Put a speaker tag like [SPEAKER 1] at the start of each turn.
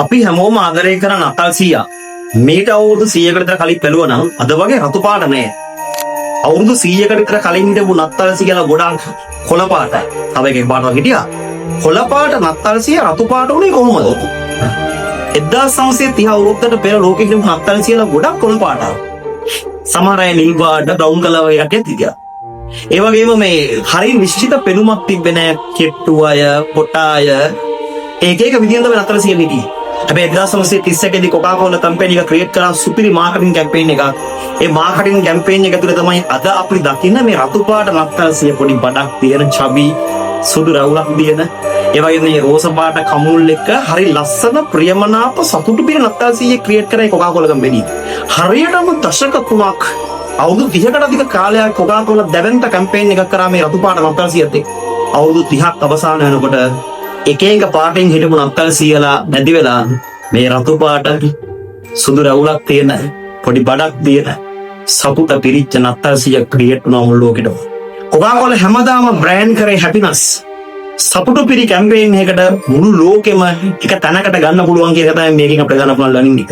[SPEAKER 1] අපි හැමෝම ආදරය කරන නත්තල් සීයා මීට අවුරුදු 100කට විතර කලින් බැලුවා නම් අද වගේ රතු පාට නෑ. අවුරුදු 100කට විතර කලින් හිටපු නත්තල් සීයලා ගොඩාක් කොළ පාටයි. තව එකෙක් පාටක් හිටියා. කොළ පාට නත්තල් සීයා රතු පාට උනේ කොහොමද? 1930 අවුරුද්දට පෙර ලෝකෙ හිටපු නත්තල් සීයලා ගොඩක් කොළ පාටයි. සමහර අය නිල් පාට, බ්‍රවුන් කලර් වගේ එකක් හිටියා. ඒ වගේම මේ හරි නිශ්චිත පෙනුමක් තිබ්බේ නෑ. කෙට්ටු අය, පොටා අය ඒක එක විදිහෙන් තමයි නත්තල් සීයලා හිටියේ. හැබැයි 1931 දී කොකාකෝලා කම්පැනි එක ක්‍රියේට් කරා සුපිරි මාකටිං කැම්පේන් එකක්. ඒ මාකටිං කැම්පේන් එක තුළ තමයි අද අපි දකින්න මේ රතු පාට නත්තල් සීය, පොඩි බඩක් තියෙන, චබි සුදු රවුලක් තියෙන, ඒ වගේම මේ රෝස පාට කමුල් එක්ක හරි ලස්සන ප්‍රියමනාප සතුටු පිරි නත්තල් සීය ක්‍රියේට් කරේ කොකාකෝලා කම්පැනි. හරියටම දශක 3ක්, අවුරුදු 30කට අධික කාලයක් කොකාකෝලා දැවැන්ත කැම්පේන් එකක් කරා මේ රතු පාට නත්තල් සීයත් එක්ක. අවුරුදු 30ක් අවසාන වෙනකොට එක එක පාටින් හිටපු නත්තල් සීයලා නැති වෙලා මේ රතු පාට සුදු රවුලක් තියෙන, පොඩි බඩක් තියෙන, සතුට පිරිච්ච නත්තල් සීය ක්‍රියේට් වුණා මුළු ලෝකෙටම. කොකාකෝලා හැමදාම බ්‍රෑන්ඩ් කරේ හැපිනස්. සතුටු පිරි කැම්පේන් එකකට මුළු ලෝකෙම එක තැනකට ගන්න පුළුවන් කියන එක තමයි මේකෙන් අපිට ගන්න පුළුවන් ලර්නින් එක.